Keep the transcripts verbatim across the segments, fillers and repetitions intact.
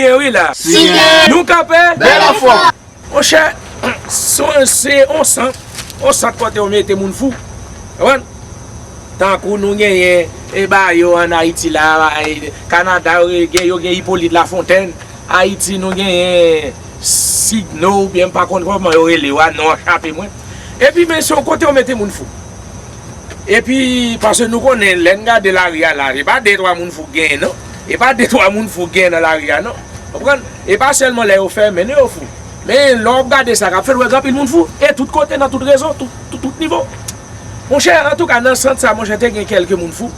Genyen wi la. Nou kanpe. Bèl anfòm. Monchè, se, se on sant, on sant kote yo mete moun fou. Konprann? Tankou nou genyen e ba yo ann Ayiti la, e Kanada, yo gen, yo gen Hyppolite Lafontaine. Ayiti, nou genyen Signo, oubyen m pa konn kòman yo rele yo a, non an chape mwen. Epi, men se yon kote yo mete moun fou. Epi, paske nou konnen, lè n gade lari a la, e pa de twa moun fou k genyen, non. E pa de twa moun fou k genyen nan lari a, non. Konprann? E pa sèlman lè yo fèmen, non, yo fou. Men, lè w ap gade sa k ap fèt, w wè gen anpil moun fou. E tout kote, nan tout rezo, tout, tout, tout nivo. Monchè, antouka, nan sant sa, monchè, te gen kèlke moun fou.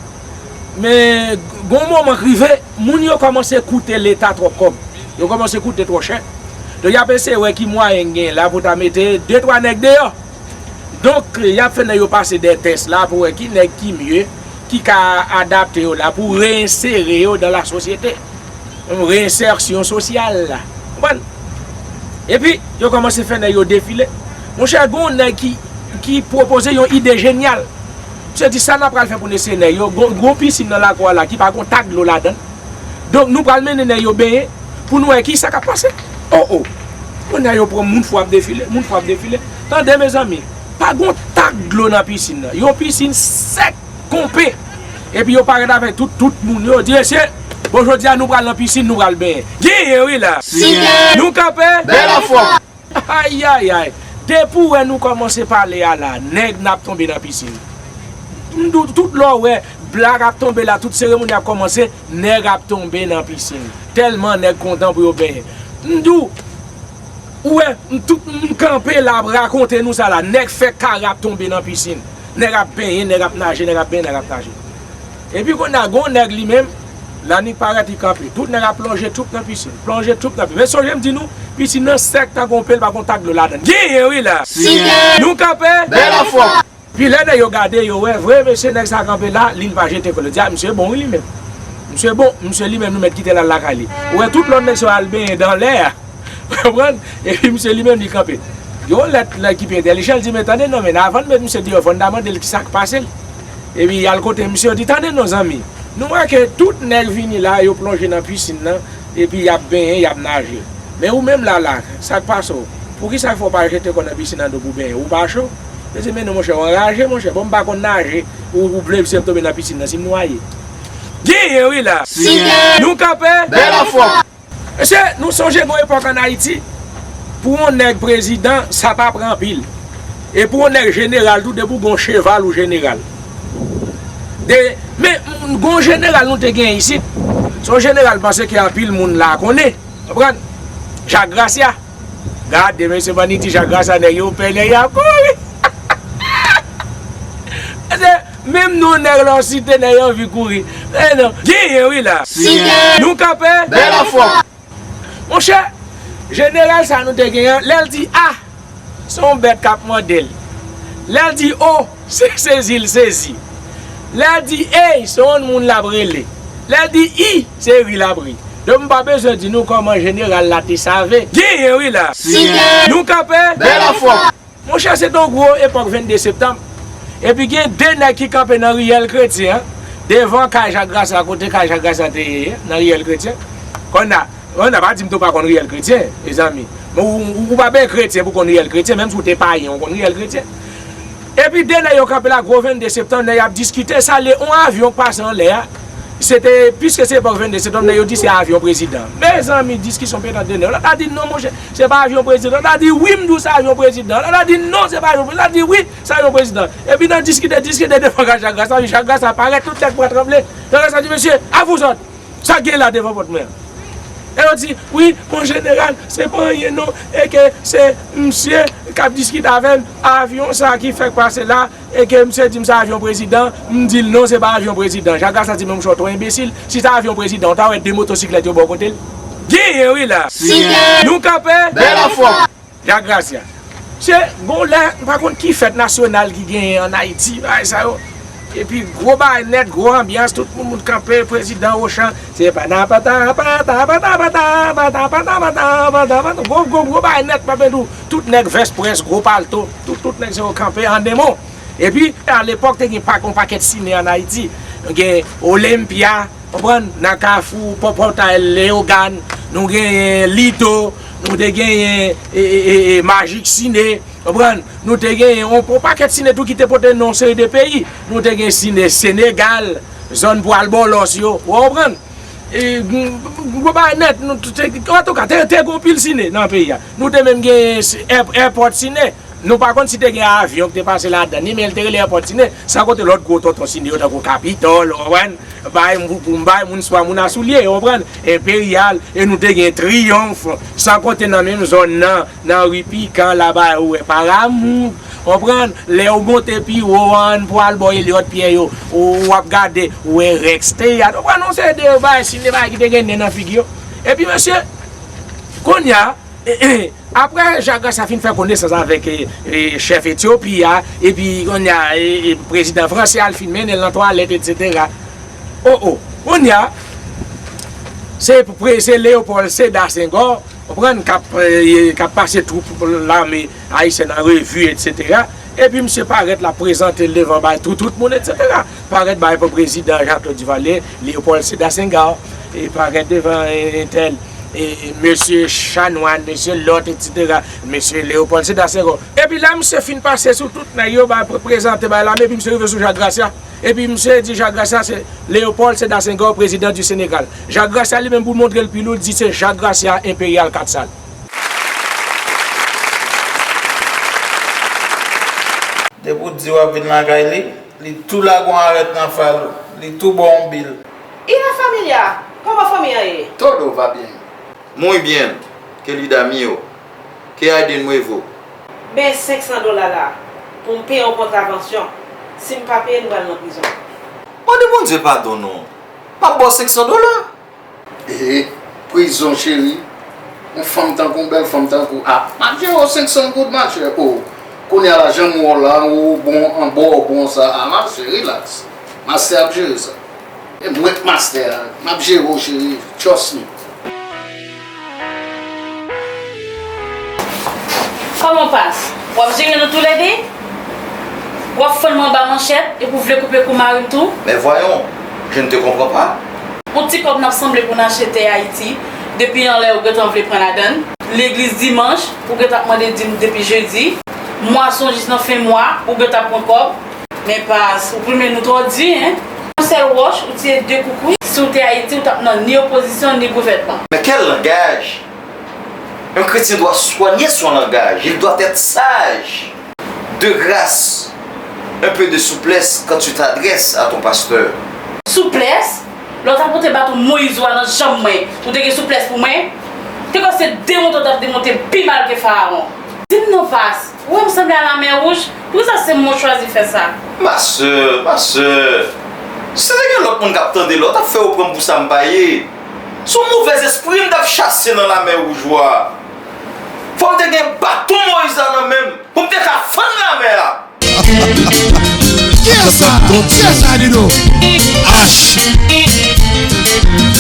Men, gon moman k rive, moun yo kòmanse koute Leta twòp kòb. Yo kòmanse koute twò chè. Donk, y ap eseye wè ki mwayen k genyen la pou ta mete de twa nèg deyò. Donk, y ap fè nèg yo pase de tès la pou wè ki nèg ki mye, ki ka adapte yo la pou reyensere yo dan la sosyete. Reyensèsyon sosyal la. Konprann? Epi, yo kòmanse fè nèg yo defile. Monchè, gen yon nèg ki, ki pwopoze yon ide jenyal. Misye di, "Sa n ap pral fè pou n eseye nèg yo, gon, gon pisin nan lakou a la ki pa gon tak dlo ladan l. Donk, nou pral mennen nèg yo benyen pou n wè ki sa k ap pase." O, o! Kounye a, yo pran moun fou ap defile, moun fou ap defile. Tande, mezanmi, pa gon tak dlo nan pisin nan. Yon pisin sèk, konpe. Epi yo parèt avèk tout, tout moun yo. Di, "Mesye, bon, jodi a, nou pral nan pisin, nou pral benyen." Genyen wi la. Nou kanpe. Bèl anfòm. Ayayay. Depi w wè nou kòmanse pale a la, nèg n ap tonbe nan pisin. M di w, tout lè w wè blag ap tonbe la, tout seremoni ap kòmanse, nèg ap tonbe nan pisin. Tèlman nèg kontan pou yo benyen. M di w, ou wè, m tout, m kanpe la ap rakonte nou sa la, nèg fè kare ap tonbe nan pisin. Nèg ap benyen, nèg ap naje, nèg ap benyen, nèg ap naje. Epi kounye a, gon nèg li menm, l annik parèt, li kanpe. Tout nèg ap plonje twoup nan pisin. Plonje twoup nan pisin. Men sonje m di nou, pisin nan sèk tankou yon pèl, pa gon tak dlo ladan l. Genyen wi la. Nou kanpe. Bèl anfòm. Pi lè nèg yo gade, yo wè, vre, mesye, nèg sa kanpe la, li, l pa jete kò l. Yo di, "A, misye bon wi li menm. Misye bon, misye li menm, nou mèt kite l al lakay li." Ou wè, tout lòt nèg sa yo al benyen dan lè a. Konprann? Epi misye li menm, li kanpe. Gen yon lèt la ki pi entèlijan, l di, "Men tande non, men avan n met misye deyò, fò n ta mande l ki sa k pase l." Epi y al kote misye, yo di, "Tande non, zanmi. Nou wè ke tout nèg vini la, yo plonje nan pisin nan, epi y ap benyen, y ap naje. Men ou menm la, la, sa k pase w? Poukisa fò w pa jete kò nan pisin nan tou pou w benyen? Ou pa cho?" Yo di, "Men non, monchè, w anraje, monchè. Bon, m pa konn naje. Ou, ou vle misye tonbe nan pisin nan, si m nwaye?" Genyen wi la. Nou kanpe. Bèl anfòm. Mesye, nou sonje gon epòk ann Ayiti, pou yon nèg prezidan, sa pa pran anpil. E pou yon nèg jeneral tou, depi w gon cheval ou jeneral. De, men, gon jeneral nou te gen isit, se yon jeneral m panse ke anpil moun la konnen, konprann? Jak Grasya. Gade, mesye, bann iti Jak Grasya, nèg yo pè, nèg yo ap kouri. Mesye, menm non nèg la w site, nèg yo anvi kouri. Men non, genyen wi la. Nou kanpe. Bèl anfòm. Monchè, jeneral sa nou te gen an, lè l di A, se yon bèt k ap mande l. Lè l di O, se sezi l sezi. Lè l di A, se yon moun l ap rele. Lè l di I, se ri l ap ri. Donk, m pa bezwen di nou kòman jeneral la te save. Genyen wi la. Nou kanpe. Bèl anfòm. Monchè, se te yon gwo epòk vennde septanm. Epi gen de nèg ki kanpe nan riyèl Kretyen an, devan kay Jak Grasya, kote kay Jak Grasya te ye, nan riyèl Kretyen. Konn a, konn a, pa di m tou pa konn riyèl Kretyen, mezanmi. Men ou, ou, ou pa bezwen kretyen pou konn riyèl Kretyen, menm si w te payen, ou konn riyèl Kretyen. Epi de nèg yo kanpe la, gwo vennde septanm, nèg y ap diskite, sa lè yon avyon k pase anlè a. Se te, piske se epòk vennde septanm, nèg yo di se avyon prezidan. Mezanmi, diskisyon pete ant de nèg. Lòt la di non, monchè, se pa avyon prezidan. Lòt la di wi, m di w se avyon prezidan. Lòt la di non, se pa avyon prezidan. Lòt la di wi, se avyon prezidan. Epi nan diskite, diskite devan kay Jak Grasya, wi, Jak Grasya parèt, tout nèg pran tranble. Jak Grasya di, "Mesye, a vous autres, sa k gen la devan pòt mwen an?" E yo di, "Wi, mon jeneral, se pa anyen non, e ke se misye k ap diskite avè m, avyon sa ki fèk pase la, e ke misye di m se avyon prezidan, m di l non, se pa avyon prezidan." Jak Grasya di, "Men monchè, w twò enbesil, si se avyon prezidan, w ta wè de motosiklèt yo bò kote l." Genyen wi la. Nou kanpe. Bèl anfòm. Jak Grasya. Se gon lè, m pa konn ki fèt nasyonal ki genyen ann Ayiti, bagay sa yo. Epi gwo bagay nèt, gwo anbyans, tout moun, moun kanpe, prezidan Ochan, se pata pata, pata pata, pata pata, pata pata, pata pata, gwo, gwo, gwo bagay nèt, m ap di w, tout nèg vès près, gwo palto, tout, tout nèg sa yo kanpe an de mo. Epi, alepòk, te gen pa-, yon pakèt sine ann Ayiti. Gen Olympia, konprann, nan Kafou, pò-, Pòtay Leyogàn, nou genyen Lito, nou te genyen e, e, e, e, Magic Ciné, konprann? Nou te genyen yon, yon pakèt sine tou ki te pote non yon seri de peyi. Nou te gen sine Senegal, zòn Pwal Bòlòs yo, w konprann? E, m, m, m, m, nèt, nou te, antouka, te, te gen yon pil sine nan peyi a. Nou te menm gen s-, èp-, èpòt sine. Nou pa konn si te gen avyon ki te pase ladan li, men l te rele èpòt sine. San konte lòt gwo tonton sine yo, tankou Kapitòl, w konprann? Bay, pou, pou bay moun swa moun a soulye, w konprann? Enperyal, e nou te gen Triyonf, san konte nan menm zòn nan, nan ri Pikan, laba ou wè Paramount, w konprann? Lè ou monte pi wo, ann pou al bò Elliot Pierre yo, ou, w ap gade, ou wè Rex Teyat, w konprann? Yon seri de bagay, sine bagay ki te gen nen nan figi yo. Epi, mesye, kounye a, E, e, apre Jacques Gracia fin fè konesans avèk, e, e, chèf Etyopi a, epi kounye a, e, e, prezidan fransè a, l fin mennen l nan twalèt, etsetera. O, o, kounye a, se pre-, se Léopold Sédar Senghor, w konprann, k ap, e, k ap pase twoup lame ayisyèn an revi, etsetera. Epi misye parèt, l ap prezante l devan bay tout, tout moun, etsetera. Parèt bay pou prezidan Jean-Claude Duvalier, Léopold Sédar Senghor, e parèt devan, e, entèl, e, mesye Chanoine, mesye Lòt, etsetera, mesye Léopold Sédar Senghor. Epi lè misye fin pase sou tout nèg yo, bay pre-, prezante bay lame, epi misye rive sou Jacques Gracia. Epi misye di Jacques Gracia se Léopold Sédar Senghor, président du Sénégal. Jacques Gracia li menm pou montre l pi lou, li di se Jacques Gracia, Impérial Quetzal. Depi w di w ap vin lakay li, li tou lagon arèt nan fal ou, li tou ba w yon bil. Y la familia, kòman fanmi an ye? Todo va bien. Muy bien, querido amigo. ¿Qué hay de nuevo? Ben senk san dola la, pou m peye yon kontravansyon. Si m pa peye, m pral nan prizon. Mande Bondye padon non. M ap ba w senk san dola. E, prizon cheri. Yon fanm tankou w, bèl fanm tankou w. A, m ap jere w senk san goud, machè. O, kounye a la, jan m wè w la, ou bon, anba w bon sa. A, machè, relax. Mastè ap jere sa. E mwen k mastè a. M ap jere w, cheri. Trust me. Kòman w pas? W ap jere nou toulède? W ap fann mwen anba manchèt epi w vle koupe kou mari m tou? Mais voyons, je ne te comprends pas. Yon ti kòb n ap sanble pou n achte tè Ayiti. Depi anlè ou gentan vle pran ladann. Legliz dimanch, ou gentan ap mande dim depi jedi. Mwason jis nan fen mwa, ou gentan ap pran kòb. Men pas, ou plimen nou twò di, en. Yon sèl wòch, ou tiye de koukouy. Si w te Ayiti, ou t ap nan ni opozisyon, ni gouvènman. Mais quel langage! Un chrétien doit soigner son langage, il doit être sage. De grâce, un peu de souplesse quand tu t'adresses à ton pasteur. Souplès? Lè w t ap pote baton Moyiz ou a nan janm mwen, ou te gen souplès pou mwen? Te kwè se demonte w t ap demonte pi mal ke Farawon. Di m non, pas, ou wè m sanble a Lamè Wouj? Poukisa se mwen w chwazi fè sa? Ma sè, ma sè, si te gen lòt moun k ap tande la, w t ap fè yo pran m pou sa m pa ye. Se yon movèzespri m t ap chase nan Lamè Wouj ou a. Fò m te gen baton Moyiz la nan men m pou m te ka fann lamè a. Kiyès sa? Kiyès sa, Dido? H.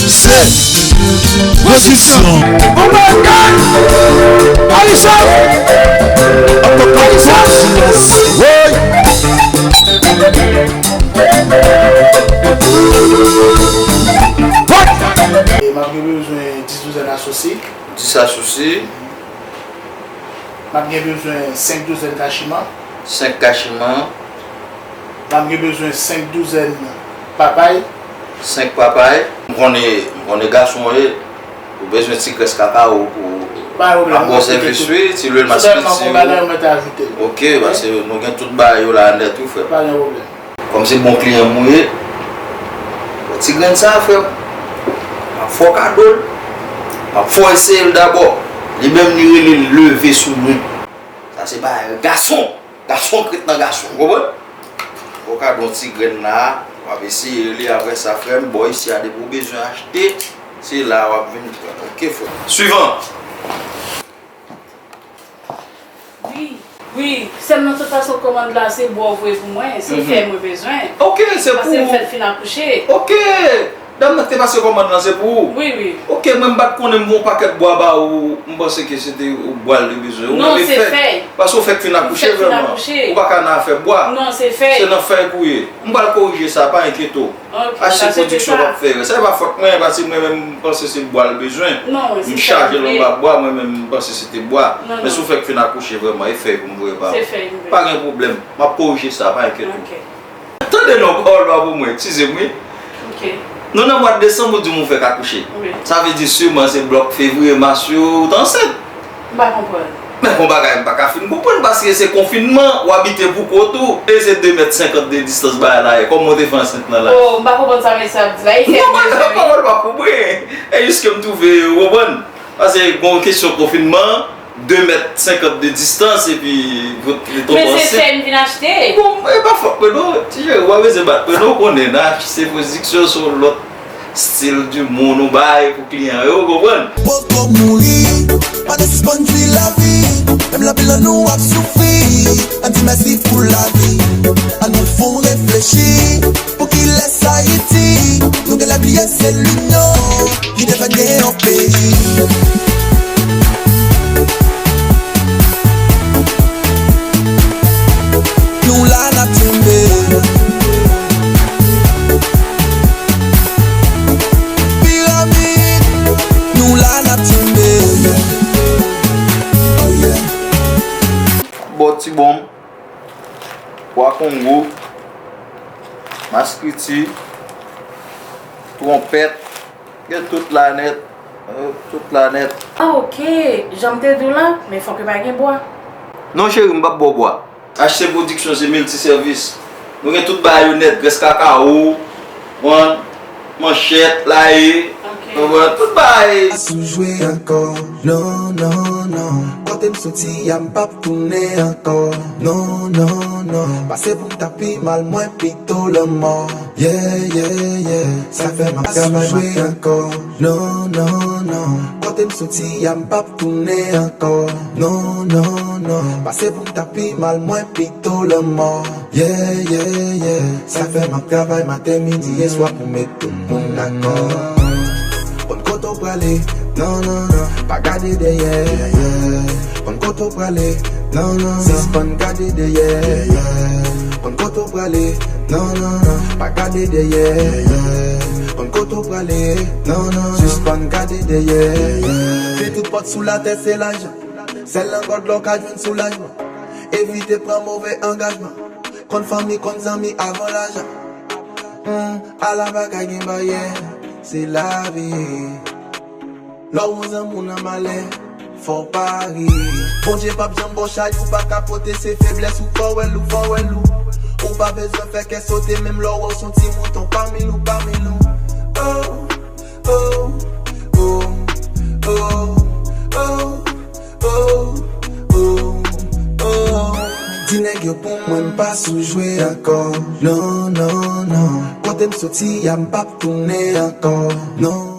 Se pozisyon. Oh my God! Alisa! Alisa! Woy! E m ap gen bezwen dis douzèn asosye. Dis asosye. M ap gen bezwen senk douzèn kachiman. Senk kachiman. M ap gen bezwen senk douzèn papay. Senk papay. M konnen, m konnen gason w ye. Ou bezwen ti grès kakawo pou ap ba w sèvis, wi, ti lwil maspiti yo. Ok, paske nou gen tout bagay yo la nèt, wi, frè. Pa gen pwoblèm. Kòm se bon kliyan m ou ye, pran ti grenn sa a, frè m. M ap fè w kado l. M ap fè w eseye l dabò. Li menm, li rele l leve sou nou. Sa se bagay gason. Gason k ret nan gason, w konprann? Fè w kado yon ti grenn la, w ap eseye li, apre sa, frè m, bò isi a, depi w bezwen achte, se la w ap vin pran. Ok, frè m. Swivan. Wi, wi, sè m, nan tout fason, kòmann la, se bò w voye pou mwen, se fè mwen bezwen. Ok, se pou ou. Paske m fèk fin akouche. Ok. Dam nan ki te pase kòmand lan, se pou ou? Wi, wi. Ok, mwen m pa t konnen, m voye yon pakèt bwa ba ou, m panse ke se te bwa l te bezwen. Ou menm e fèy. Non, se fèy. Paske ou fèk fin akouche vrèman. Ou pa ka nan afè bwa. Non, se fèy. Se nan fèy pou ye. M pral korije sa, pa enkyete w. Ok, H C Production p ap fè erè. Sa e pa fòt mwen, paske mwen menm m panse se bwa l bezwen. M chaje l anba bwa, mwen menm m panse se te bwa. Men si w fèk fin akouche vrèman, e fèy pou m voye ba ou. Pa gen pwoblèm. M ap korije sa, pa enkyete w. Tande non, pawòl pa pou mwen, eskize m wi. Nou nan mwa desanm, ou di m ou fèk akouche. Sa vle di siman se blòk fevriye, mas yo ou t ansent. M pa konprann. Men gon bagay m pa ka fin konprann, paske se konfinman, w abite pou kont ou, e se de mèt senkant de distans bagay la ye, kòman w te fè ansent nan la? Oh, m pa konprann sa mesye ap di la, e fè... Non, pawòl pa pou mwen. E jis ke m twouve, ou konprann? Paske gon kesyon konfinman, de mèt senkant de distans, epi vant li tonbe ansent. Men se fèy m vin achte. Bon, e pa fòt mwen non, ti cheri, w pa bezwen bat mwen non, ou konnen nan H C Production se yon lòt stil di moun ou bay pou kliyan yo, ou konprann? Poko mouri, pa ta sispann jwi lavi. Menm lè anpil nan nou ap soufri, ann di mèsi pou lavi. Ann nou fè w reflechi, pou kilès Ayiti? Nou genlè bliye se linyon ki te fè n gen yon peyi. Nou la n ap kenbe. Piramid, nou la n ap kenbe. Oh yeah. Bò ti bonm, bwa kongo, maskriti, twonpèt, gen tout la nèt, euh, tout la nèt. Ah, ok. Jan m te di w la, men fòk yo pa gen bwa. Non, cheri, m p ap ba w bwa. H C Production se milti sèvis. Nou gen tout bagay yo nèt, grès kakawo, konprann, manchèt, laye, konprann, tout bagay. Pa sou jwe ankò, non, non, non. Kote m soti a, m p ap tounen ankò, non, non, non. Pase pou m ta pi mal, mwen pito lanmò. Yeah, yeah, yeah. Sa k fè m ap travay maten ankò. Non, non, non. Kote m soti a, m p ap tounen ankò. Non, non, non. Pase pou m ta pi mal, mwen pito lanmò. Yeah, yeah, yeah. Sa k fè m ap travay maten, midi e swa pou met tout moun dakò. Konn kote w prale, non, non, non. Pa gade dèyè, yeah, yeah. Konn kote w prale, non, non, non. Sispann gade dèyè, yeah, yeah. Konn kote w prale, non, non, non. Pa gade dèyè, yeah, yeah. Konn kote w prale, non, non, non. Sispann gade dèyè, yeah, yeah. Kle tout pòt sou latè se lajan. Sèl nan God la w ka jwenn soulajman. Evite pran move angajman. Konn fanmi, konn zanmi avan lajan. Hmm, ala pa ka gen baryè, se lavi. Lè w wè zanmi w nan malè, fò w pa ri. Bondye p ap janm ba w chay ou pa ka pote, se feblès ou fè w wè l, ou fè w wè l ou. Ou pa bezwen fè kè sote, menm lè w wè w s on ti mouton pami nou, pami nou. Oh, oh, oh, oh, oh. Oh, oh, oh. Di nèg yo pou mwen m pa sou jwe ankò. Non, non, non. Kote m soti a m p ap tounen ankò. Non.